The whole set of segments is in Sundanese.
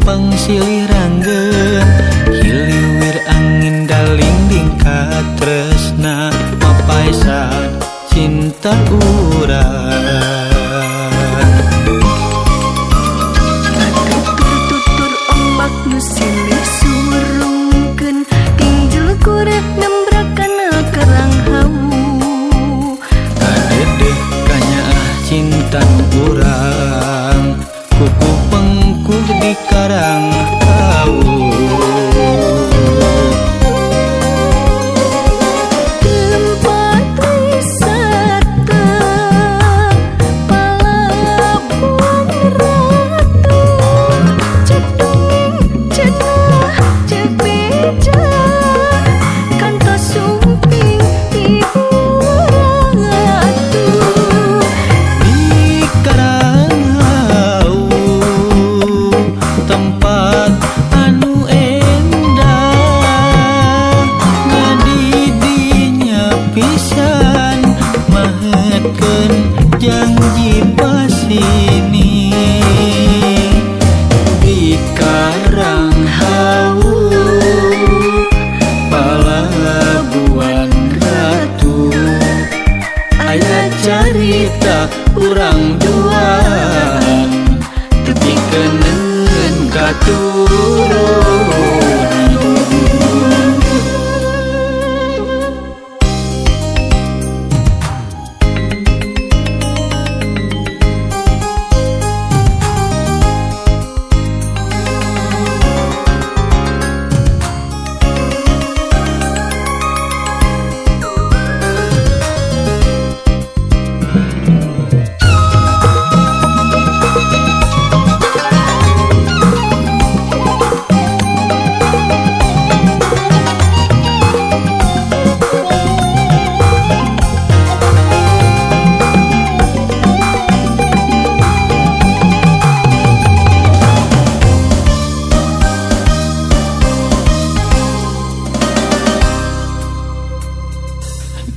cepeng silih ranggem hiliwir angin daling dingkat tresna mapaesan cinta urang. Tutur-tutur ombak nu silih surungkeun tinjil kurep nembrakan karang hawu. Kadedeh kanyaah cinta urang kuku pengkuh di karang hawu. Tempat wisata Palabuhan Ratu, cek dongeng cenah cek beja kantos sumping Ibu Ratu. Di karang hawu tempat anu endah ngadidinya pisan mahetkeun janji pasini. Di karang hawu Palabuhan Ratu aya carita urang duaan tepi keneun katurunan.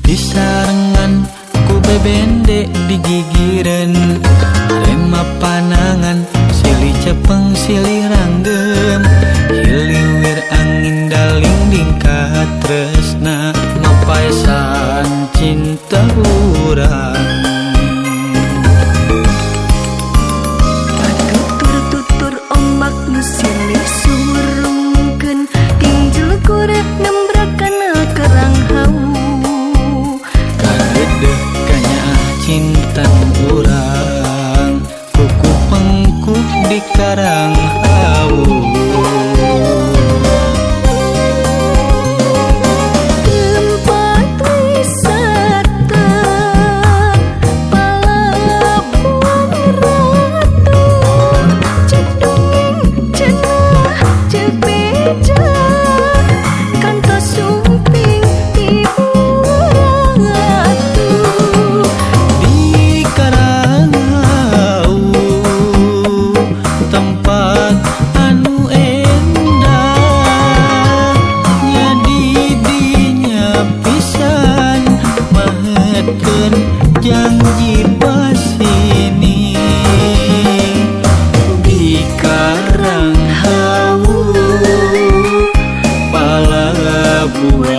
Disarengan ku bebende digigireun rema panangan silih cepeng silih ranggem hiliwir angin daling dingkat tresna mapaesan cinta urang. Tutur-tutur ombak nu silih surungkeun tinjil kurep nembrakan karang hawu. Kadedeh kanyaah cinta urang kuku pengkuh di karang hawu. Tempat wisata Palabuhan Ratu, cek dongeng cenah cek beja kantos sumping Ibu Ratu. Di karang hawu tempat anu endah nyadidinya pisan mahetkeun janji pasini. Di karang hawu Palabuhan